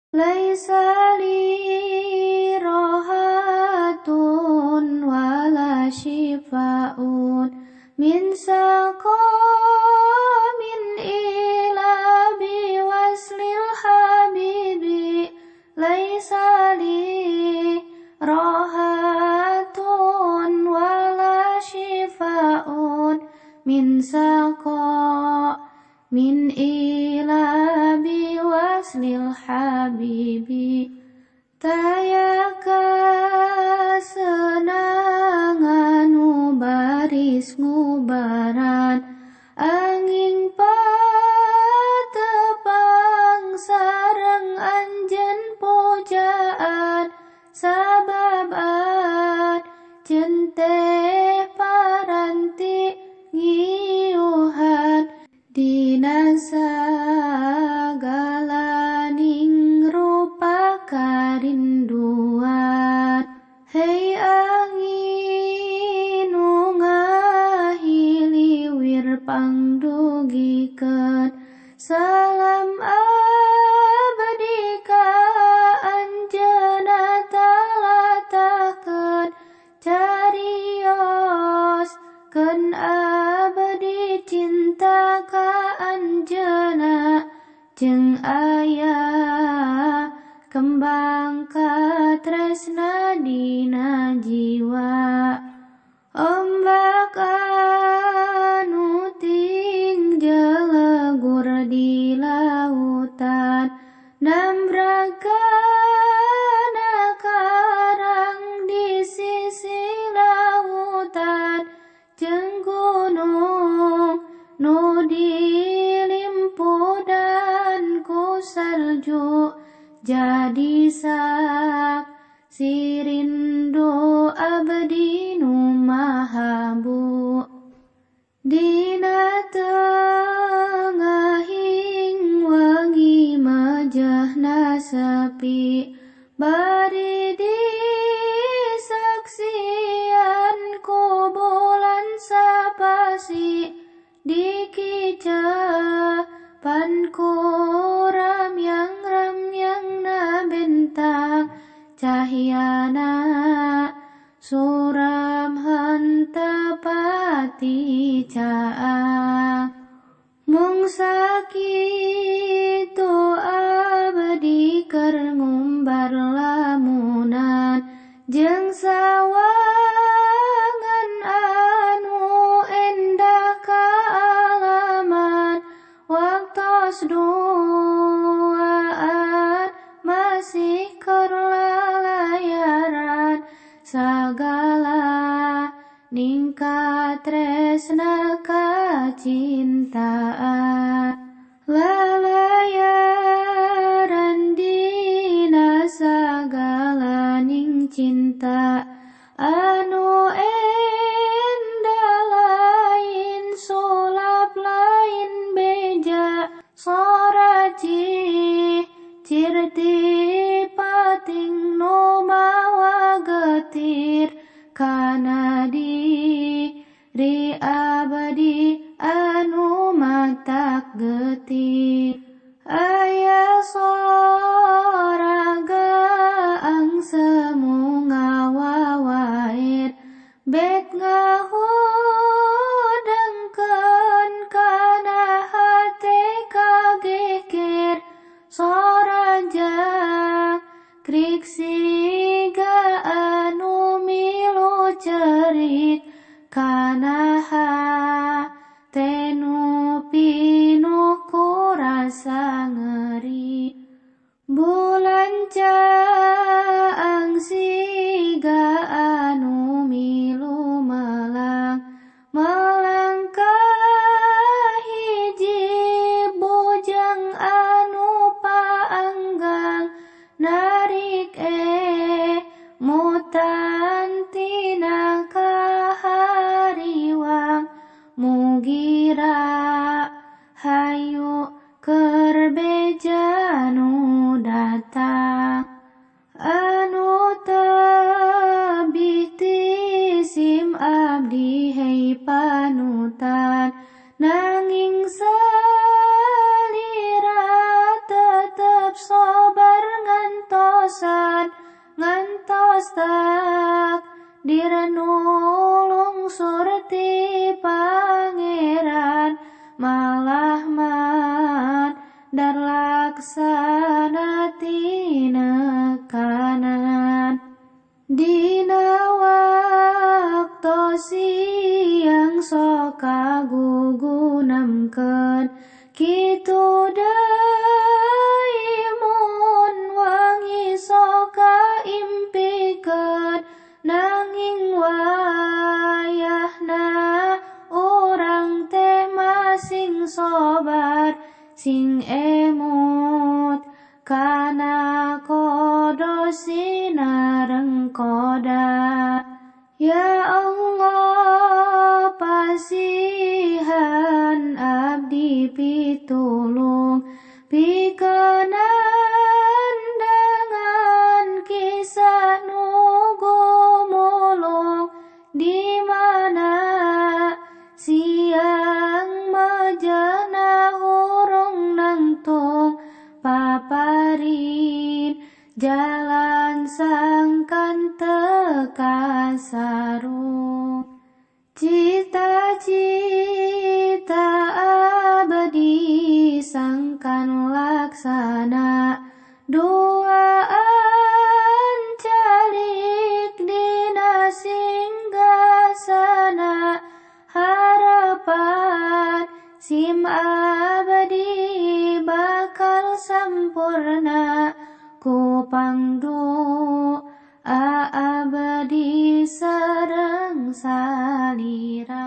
Laisa li rohatun wala syifaun min saqamin ila biwaslil habibi. Laisa li rohatun wala syifaun min saqamin ila biwaslil habibi. Taya kasenangan baris ngubaran angin patepang sareng anjen pujaan sabab anjeun teh paranti ngiuhan dina sagalaning rupa karinduan. Hei angin nu ngahiliwir pangdugikeun salam abdi ka anjeunna talatahkeun carioskeun abdi cinta ka anjeunna jeung aya kembang katresna dina jiwa. Ombak anu ting jelegur di lautan nambrak kana karang di sisi lautan jeung gunung nu dilimpudan ku salju jadi saksi rindu abdi nu mahabu. Dina tengahing wengi majahna sepi bari disaksian ku bulan sapasi dikicapan ku ramyang-ramyangna bentang cahyana suram henteu pati caang. Mung sakitu abdi keur ngumbar lamunan jeung sawangan anu endah kaalaman waktos duaan masih keur lalayaran sagala ningkat tresna kacintaan. Lalayaran dina sagala ning cinta anu endah lain sulap lain beja sora cirti pating nu mawa getir kana diri abadi anu matak getir. Aya sora gaang semu ngawawair bet ngahudengkeun kana hate kageger sora jangkrik siga anu milu cerik kana hate nu pinuh ku rasa ngeri. Bulan caang siga anu milu melang melang ka hiji bujang anu paanggang narik mutan tina kahariwang mugira hayu keur beja nu datang. sobar sing emut kana kodo sinareng koda. Ya Allah pasihan abdi pitulung pikenan dengan kisah nugu mulung di mana siang mejana hurung nangtung paparin jalan sangkan teka sarung. Cita-cita abadi sangkan laksana duaan calik dina singgasana harapan sim abadi bakal sempurna ku pangdu abadi sareng salira.